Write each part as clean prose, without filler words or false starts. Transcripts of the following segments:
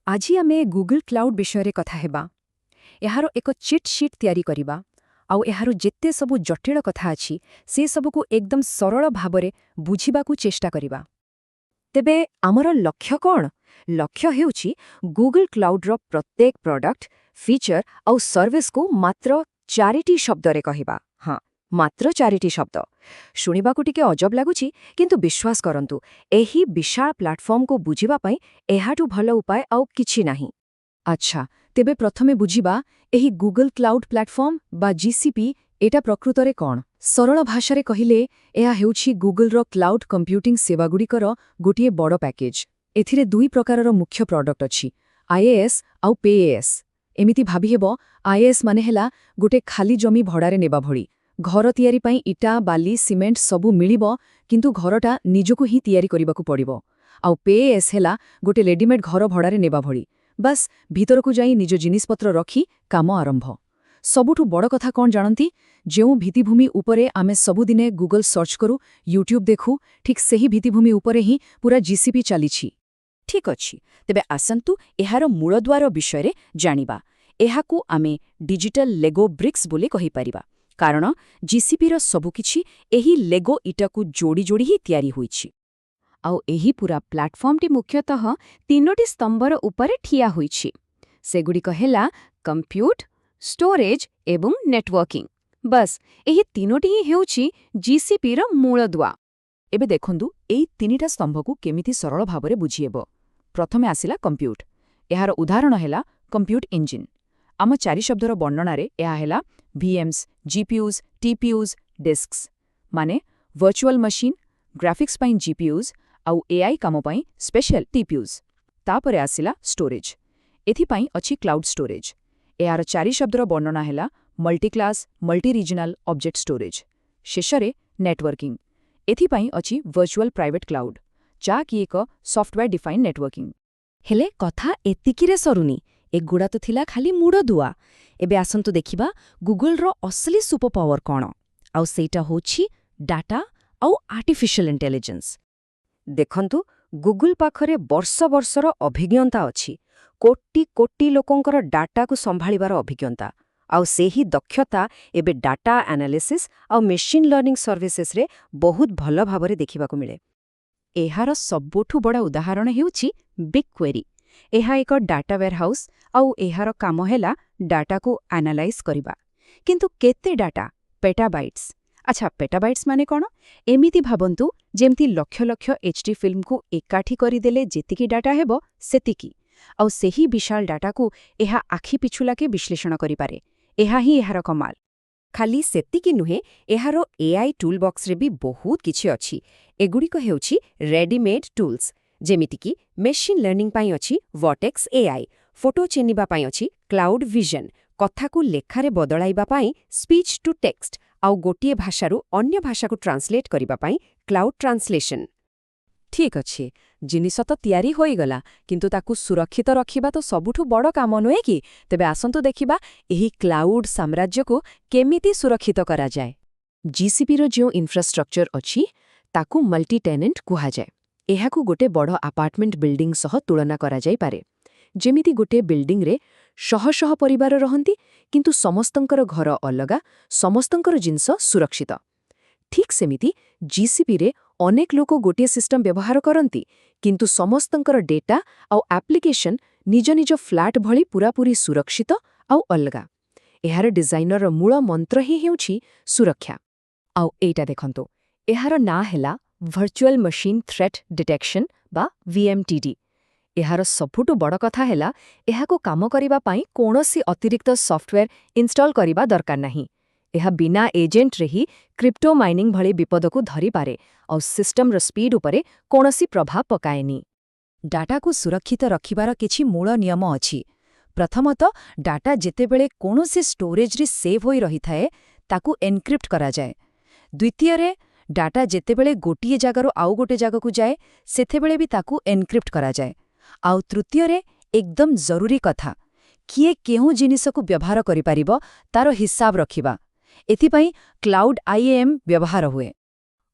ଆଜି ଆମେ Google cloud ବିଷୟରେ କଥା ହେବା। ଏହାର ଏକ ଚିଟ୍ ସିଟ୍ ତିଆରି କରିବା ଆଉ ଏହାର ଯେତେ ସବୁ ଜଟିଳ କଥା ଅଛି, ସେ ସବୁକୁ ଏକଦମ ସରଳ ଭାବରେ ବୁଝିବାକୁ ଚେଷ୍ଟା କରିବା। ତେବେ ଆମର ଲକ୍ଷ୍ୟ କ'ଣ? ଲକ୍ଷ୍ୟ ହେଉଛି ଗୁଗଲ କ୍ଲାଉଡ୍ର ପ୍ରତ୍ୟେକ ପ୍ରଡକ୍ଟ, ଫିଚର ଆଉ ସର୍ଭିସକୁ ମାତ୍ର ଚାରିଟି ଶବ୍ଦରେ କହିବା। ହଁ, ମାତ୍ର ଚାରିଟି ଶବ୍ଦ। ଶୁଣିବାକୁ ଟିକେ ଅଜବ ଲାଗୁଛି, କିନ୍ତୁ ବିଶ୍ୱାସ କରନ୍ତୁ, ଏହି ବିଶାଳ ପ୍ଲାଟଫର୍ମକୁ ବୁଝିବା ପାଇଁ ଏହାଠୁ ଭଲ ଉପାୟ ଆଉ କିଛି ନାହିଁ। ଆଚ୍ଛା, ତେବେ ପ୍ରଥମେ ବୁଝିବା ଏହି ଗୁଗଲ କ୍ଲାଉଡ୍ ପ୍ଲାଟଫର୍ମ ବା ଜିସିପି, ଏଟା ପ୍ରକୃତରେ କ'ଣ? ସରଳ ଭାଷାରେ କହିଲେ, ଏହା ହେଉଛି ଗୁଗଲର କ୍ଲାଉଡ୍ କମ୍ପ୍ୟୁଟିଂ ସେବାଗୁଡ଼ିକର ଗୋଟିଏ ବଡ଼ ପ୍ୟାକେଜ୍। ଏଥିରେ ଦୁଇ ପ୍ରକାରର ମୁଖ୍ୟ ପ୍ରଡକ୍ଟ ଅଛି, ଆଇଏଏସ୍ ଆଉ ପେଏଏସ୍। ଏମିତି ଭାବିହେବ, ଆଇଏଏସ୍ ମାନେ ହେଲା ଗୋଟେ ଖାଲି ଜମି ଭଡ଼ାରେ ନେବା ଭଳି। ଘର ତିଆରି ପାଇଁ ଇଟା, ବାଲି, ସିମେଣ୍ଟ ସବୁ ମିଳିବ, କିନ୍ତୁ ଘରଟା ନିଜକୁ ହିଁ ତିଆରି କରିବାକୁ ପଡ଼ିବ। ଆଉ ପେଏଏସ୍ ହେଲା ଗୋଟେ ରେଡିମେଡ୍ ଘର ଭଡ଼ାରେ ନେବା ଭଳି। ବାସ୍, ଭିତରକୁ ଯାଇ ନିଜ ଜିନିଷପତ୍ର ରଖି କାମ ଆରମ୍ଭ। ସବୁଠୁ ବଡ଼ କଥା କ'ଣ ଜାଣନ୍ତି? ଯେଉଁ ଭିତ୍ତିଭୂମି ଉପରେ ଆମେ ସବୁଦିନେ ଗୁଗଲ ସର୍ଚ୍ଚ କରୁ, ୟୁଟ୍ୟୁବ୍ ଦେଖୁ, ଠିକ୍ ସେହି ଭିତ୍ତିଭୂମି ଉପରେ ହିଁ ପୁରା ଜିସିପି ଚାଲିଛି। ଠିକ୍ ଅଛି, ତେବେ ଆସନ୍ତୁ ଏହାର ମୂଳଦୁଆର ବିଷୟରେ ଜାଣିବା। ଏହାକୁ ଆମେ ଡିଜିଟାଲ ଲେଗୋ ବ୍ରିକ୍ସ ବୋଲି କହିପାରିବା, କାରଣ ଜିସିପିର ସବୁକିଛି ଏହି ଲେଗୋ ଇଟାକୁ ଯୋଡ଼ି ଯୋଡ଼ି ହିଁ ତିଆରି ହୋଇଛି। ଆଉ ଏହି ପୁରା ପ୍ଲାଟଫର୍ମଟି ମୁଖ୍ୟତଃ ତିନୋଟି ସ୍ତମ୍ଭର ଉପରେ ଠିଆ ହୋଇଛି। ସେଗୁଡ଼ିକ ହେଲା କମ୍ପ୍ୟୁଟ, ଷ୍ଟୋରେଜ୍ ଏବଂ ନେଟୱାର୍କିଂ। ବାସ୍, ଏହି ତିନୋଟି ହିଁ ହେଉଛି ଜିସିପିର ମୂଳଦୁଆ। ଏବେ ଦେଖନ୍ତୁ, ଏଇ ତିନିଟା ସ୍ତମ୍ଭକୁ କେମିତି ସରଳ ଭାବରେ ବୁଝିହେବ। ପ୍ରଥମେ ଆସିଲା କମ୍ପ୍ୟୁଟ। ଏହାର ଉଦାହରଣ ହେଲା କମ୍ପ୍ୟୁଟ ଇଞ୍ଜିନ୍। ଆମ ଚାରି ଶବ୍ଦର ବର୍ଣ୍ଣନାରେ ଏହା ହେଲା ଭିଏମ୍ସ, ଜିପିୟୁଜ୍, ଟିପିୟୁଜ୍, ଡିସ୍କସ୍, ମାନେ ଭର୍ଚୁଆଲ ମେସିନ୍, ଗ୍ରାଫିକ୍ସ ପାଇଁ ଜିପିୟୁଜ୍ ଆଉ ଏଆଇ କାମ ପାଇଁ ସ୍ପେଶାଲ ଟିପିୟୁଜ୍। ତାପରେ ଆସିଲା ଷ୍ଟୋରେଜ୍। ଏଥିପାଇଁ ଅଛି କ୍ଲାଉଡ୍ ଷ୍ଟୋରେଜ୍। ଏହାର ଚାରି ଶବ୍ଦର ବର୍ଣ୍ଣନା ହେଲା ମଲ୍ଟିକ୍ଲାସ୍, ମଲ୍ଟି ରିଜନାଲ ଅବଜେକ୍ଟ ଷ୍ଟୋରେଜ୍। ଶେଷରେ ନେଟୱାର୍କିଂ। ଏଥିପାଇଁ ଅଛି ଭର୍ଚୁଆଲ ପ୍ରାଇଭେଟ୍ କ୍ଲାଉଡ୍, ଯାହାକି ଏକ ସଫ୍ଟୱେୟାର ଡିଫାଇନ୍ ନେଟୱାର୍କିଂ। ହେଲେ କଥା ଏତିକିରେ ସରୁନି। ଏଗୁଡ଼ା ତ ଥିଲା ଖାଲି ମୂଳଦୁଆ। ଏବେ ଆସନ୍ତୁ ଦେଖିବା ଗୁଗଲର ଅସଲି ସୁପର ପାୱାର କ'ଣ, ଆଉ ସେଇଟା ହେଉଛି ଡାଟା ଆଉ ଆର୍ଟିଫିସିଆଲ ଇଣ୍ଟେଲିଜେନ୍ସ। ଦେଖନ୍ତୁ, ଗୁଗଲ ପାଖରେ ବର୍ଷ ବର୍ଷର ଅଭିଜ୍ଞତା ଅଛି, କୋଟି କୋଟି ଲୋକଙ୍କର ଡାଟାକୁ ସମ୍ଭାଳିବାର ଅଭିଜ୍ଞତା। ଆଉ ସେହି ଦକ୍ଷତା ଏବେ ଡାଟା ଆନାଲିସିସ୍ ଆଉ ମେସିନ୍ ଲର୍ଣ୍ଣିଂ ସର୍ଭିସେସରେ ବହୁତ ଭଲ ଭାବରେ ଦେଖିବାକୁ ମିଳେ। ଏହାର ସବୁଠୁ ବଡ଼ ଉଦାହରଣ ହେଉଛି ବିଗ୍ କ୍ୱେରି। ଏହା ଏକ ଡାଟା ୱେରହାଉସ୍, ଆଉ ଏହାର କାମ ହେଲା ଡାଟାକୁ ଆନାଲାଇଜ୍ କରିବା। କିନ୍ତୁ କେତେ ଡାଟା? ପେଟାବାଇଟ୍ସ। ଆଚ୍ଛା, ପେଟାବାଇଟ୍ସ ମାନେ କ'ଣ? ଏମିତି ଭାବନ୍ତୁ, ଯେମିତି ଲକ୍ଷ ଲକ୍ଷ ଏଚ୍ଡି ଫିଲ୍ମକୁ ଏକାଠି କରିଦେଲେ ଯେତିକି ଡାଟା ହେବ, ସେତିକି। ଆଉ ସେହି ବିଶାଳ ଡାଟାକୁ ଏହା ଆଖି ପିଛୁଲାକେ ବିଶ୍ଳେଷଣ କରିପାରେ। ଏହା ହିଁ ଏହାର କମାଲ। ଖାଲି ସେତିକି ନୁହେଁ, ଏହାର ଏଆଇ ଟୁଲ୍ ବକ୍ସରେ ବି ବହୁତ କିଛି ଅଛି। ଏଗୁଡ଼ିକ ହେଉଛି ରେଡିମେଡ୍ ଟୁଲ୍ସ, ଯେମିତିକି ମେସିନ୍ ଲର୍ଣ୍ଣିଂ ପାଇଁ ଅଛି ଭର୍ଟେକ୍ସ ଏଆଇ, ଫଟୋ ଚିହ୍ନିବା ପାଇଁ ଅଛି କ୍ଲାଉଡ୍ ଭିଜନ, କଥାକୁ ଲେଖାରେ ବଦଳାଇବା ପାଇଁ ସ୍ପିଚ୍ ଟୁ ଟେକ୍ସଟ, ଆଉ ଗୋଟିଏ ଭାଷାରୁ ଅନ୍ୟ ଭାଷାକୁ ଟ୍ରାନ୍ସଲେଟ୍ କରିବା ପାଇଁ କ୍ଲାଉଡ୍ ଟ୍ରାନ୍ସଲେସନ୍। ଠିକ୍ ଅଛି, ଜିନିଷ ତ ତିଆରି ହୋଇଗଲା, କିନ୍ତୁ ତାକୁ ସୁରକ୍ଷିତ ରଖିବା ତ ସବୁଠୁ ବଡ଼ କାମ, ନୁହେଁ କି? ତେବେ ଆସନ୍ତୁ ଦେଖିବା ଏହି କ୍ଲାଉଡ୍ ସାମ୍ରାଜ୍ୟକୁ କେମିତି ସୁରକ୍ଷିତ କରାଯାଏ। ଜିସିପିର ଯେଉଁ ଇନଫ୍ରାଷ୍ଟ୍ରକ୍ଚର ଅଛି, ତାକୁ ମଲ୍ଟି ଟେନେଣ୍ଟ କୁହାଯାଏ। ଏହାକୁ ଗୋଟେ ବଡ଼ ଆପାର୍ଟମେଣ୍ଟ ବିଲ୍ଡିଂ ସହ ତୁଳନା କରାଯାଇପାରେ। ଯେମିତି ଗୋଟିଏ ବିଲ୍ଡିଂରେ ଶହ ଶହ ପରିବାର ରହନ୍ତି, କିନ୍ତୁ ସମସ୍ତଙ୍କର ଘର ଅଲଗା, ସମସ୍ତଙ୍କର ଜିନିଷ ସୁରକ୍ଷିତ। ଠିକ୍ ସେମିତି ଜିସିପିରେ ଅନେକ ଲୋକ ଗୋଟିଏ ସିଷ୍ଟମ ବ୍ୟବହାର କରନ୍ତି, କିନ୍ତୁ ସମସ୍ତଙ୍କର ଡେଟା ଆଉ ଆପ୍ଲିକେସନ୍ ନିଜ ନିଜ ଫ୍ଲାଟ୍ ଭଳି ପୂରାପୂରି ସୁରକ୍ଷିତ ଆଉ ଅଲଗା। ଏହାର ଡିଜାଇନର ମୂଳ ମନ୍ତ୍ର ହିଁ ହେଉଛି ସୁରକ୍ଷା। ଆଉ ଏଇଟା ଦେଖନ୍ତୁ, ଏହାର ନାଁ ହେଲା ଭର୍ଚୁଆଲ ମେସିନ୍ ଥ୍ରେଟ୍ ଡିଟେକ୍ସନ୍ ବା ଭିଏମ୍ଟିଡି। ଏହାର ସବୁଠୁ ବଡ଼ କଥା ହେଲା, ଏହାକୁ କାମ କରିବା ପାଇଁ କୌଣସି ଅତିରିକ୍ତ ସଫ୍ଟୱେର୍ ଇନଷ୍ଟଲ୍ କରିବା ଦରକାର ନାହିଁ। ଏହା ବିନା ଏଜେଣ୍ଟରେ ହିଁ କ୍ରିପ୍ଟୋ ମାଇନିଂ ଭଳି ବିପଦକୁ ଧରିପାରେ ଆଉ ସିଷ୍ଟମର ସ୍ପିଡ୍ ଉପରେ କୌଣସି ପ୍ରଭାବ ପକାଏନି। ଡାଟାକୁ ସୁରକ୍ଷିତ ରଖିବାର କିଛି ମୂଳ ନିୟମ ଅଛି। ପ୍ରଥମତଃ, ଡାଟା ଯେତେବେଳେ କୌଣସି ଷ୍ଟୋରେଜରେ ସେଭ୍ ହୋଇ ରହିଥାଏ, ତାକୁ ଏନକ୍ରିପ୍ଟ କରାଯାଏ। ଦ୍ୱିତୀୟରେ, ଡାଟା ଯେତେବେଳେ ଗୋଟିଏ ଜାଗାରୁ ଆଉ ଗୋଟେ ଜାଗାକୁ ଯାଏ, ସେତେବେଳେ ବି ତାକୁ ଏନକ୍ରିପ୍ଟ କରାଯାଏ। ଆଉ ତୃତୀୟରେ, ଏକଦମ ଜରୁରୀ କଥା, କିଏ କେଉଁ ଜିନିଷକୁ ବ୍ୟବହାର କରିପାରିବ ତାର ହିସାବ ରଖିବା। ଏଥିପାଇଁ କ୍ଲାଉଡ୍ ଆଇଏଏମ୍ ବ୍ୟବହାର ହୁଏ।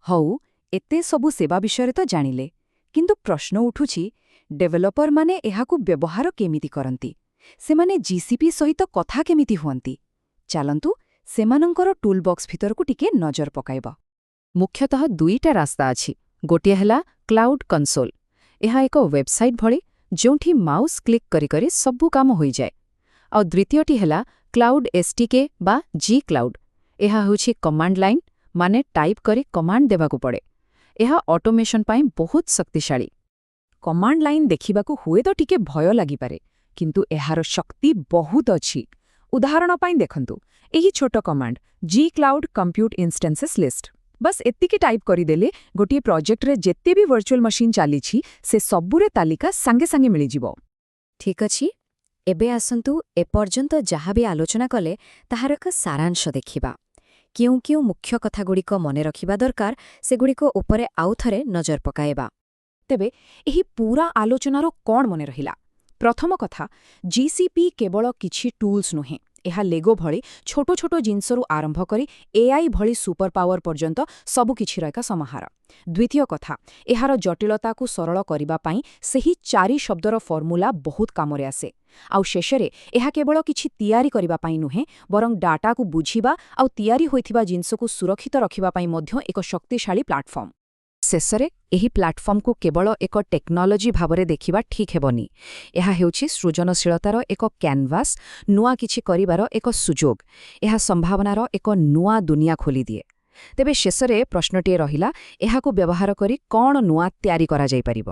ହଉ, ଏତେ ସବୁ ସେବା ବିଷୟରେ ତ ଜାଣିଲେ, କିନ୍ତୁ ପ୍ରଶ୍ନ ଉଠୁଛି, ଡେଭଲପରମାନେ ଏହାକୁ ବ୍ୟବହାର କେମିତି କରନ୍ତି? ସେମାନେ ଜିସିପି ସହିତ କଥା କେମିତି ହୁଅନ୍ତି? ଚାଲନ୍ତୁ, ସେମାନଙ୍କର ଟୁଲବକ୍ସ ଭିତରକୁ ଟିକେ ନଜର ପକାଇବା। ମୁଖ୍ୟତଃ ଦୁଇଟା ରାସ୍ତା ଅଛି। ଗୋଟିଏ ହେଲା କ୍ଲାଉଡ୍ କନସୋଲ୍। ଏହା ଏକ ୱେବସାଇଟ୍ ଭଳି, ଯେଉଁଠି ମାଉସ୍ କ୍ଲିକ୍ କରି କରି ସବୁ କାମ ହୋଇଯାଏ। ଆଉ ଦ୍ୱିତୀୟଟି ହେଲା କ୍ଲାଉଡ୍ ଏସ୍ଡିକେ ବା ଜି କ୍ଲାଉଡ୍। ଏହା ହେଉଛି କମାଣ୍ଡ ଲାଇନ୍, ମାନେ ଟାଇପ୍ କରି କମାଣ୍ଡ ଦେବାକୁ ପଡ଼େ। ଏହା ଅଟୋମେସନ୍ ପାଇଁ ବହୁତ ଶକ୍ତିଶାଳୀ। କମାଣ୍ଡ ଲାଇନ୍ ଦେଖିବାକୁ ହୁଏତ ଟିକେ ଭୟ ଲାଗିପାରେ, କିନ୍ତୁ ଏହାର ଶକ୍ତି ବହୁତ ଅଛି। ଉଦାହରଣ ପାଇଁ ଦେଖନ୍ତୁ ଏହି ଛୋଟ command, gcloud compute instances list। ବାସ୍, ଏତିକି ଟାଇପ୍ କରିଦେଲେ ଗୋଟିଏ ପ୍ରୋଜେକ୍ଟରେ ଯେତେ ବି ଭର୍ଚୁଆଲ୍ ମେସିନ୍ ଚାଲିଛି, ସେ ସବୁର ତାଲିକା ସାଙ୍ଗେ ସାଙ୍ଗେ ମିଳିଯିବ। ଠିକ୍ ଅଛି, ଏବେ ଆସନ୍ତୁ ଏପର୍ଯ୍ୟନ୍ତ ଯାହା ବି ଆଲୋଚନା କଲେ, ତାହାର ଏକ ସାରାଂଶ ଦେଖିବା। କେଉଁ କେଉଁ ମୁଖ୍ୟ କଥାଗୁଡ଼ିକ ମନେ ରଖିବା ଦରକାର, ସେଗୁଡ଼ିକ ଉପରେ ଆଉ ଥରେ ନଜର ପକାଇବା। ତେବେ ଏହି ପୂରା ଆଲୋଚନାର କ'ଣ ମନେ ରହିଲା? ପ୍ରଥମ କଥା, ଜିସିପି କେବଳ କିଛି ଟୁଲ୍ସ ନୁହେଁ। ଏହା ଲେଗୋ ଭଳି ଛୋଟ ଛୋଟ ଜିନିଷରୁ ଆରମ୍ଭ କରି ଏଆଇ ଭଳି ସୁପର ପାୱାର ପର୍ଯ୍ୟନ୍ତ ସବୁକିଛିର ଏକ ସମାହାର। ଦ୍ୱିତୀୟ କଥା, ଏହାର ଜଟିଳତାକୁ ସରଳ କରିବା ପାଇଁ ସେହି ଚାରି ଶବ୍ଦର ଫର୍ମୁଲା ବହୁତ କାମରେ ଆସେ। ଆଉ ଶେଷରେ, ଏହା କେବଳ କିଛି ତିଆରି କରିବା ପାଇଁ ନୁହେଁ, ବରଂ ଡାଟାକୁ ବୁଝିବା ଆଉ ତିଆରି ହୋଇଥିବା ଜିନିଷକୁ ସୁରକ୍ଷିତ ରଖିବା ପାଇଁ ମଧ୍ୟ ଏକ ଶକ୍ତିଶାଳୀ ପ୍ଲାଟଫର୍ମ। ଶେଷରେ, ଏହି ପ୍ଲାଟଫର୍ମକୁ କେବଳ ଏକ ଟେକ୍ନୋଲୋଜି ଭାବରେ ଦେଖିବା ଠିକ୍ ହେବନି। ଏହା ହେଉଛି ସୃଜନଶୀଳତାର ଏକ କ୍ୟାନଭାସ୍, ନୂଆ କିଛି କରିବାର ଏକ ସୁଯୋଗ। ଏହା ସମ୍ଭାବନାର ଏକ ନୂଆ ଦୁନିଆ ଖୋଲିଦିଏ। ତେବେ ଶେଷରେ ପ୍ରଶ୍ନଟିଏ ରହିଲା, ଏହାକୁ ବ୍ୟବହାର କରି କ'ଣ ନୂଆ ତିଆରି କରାଯାଇପାରିବ?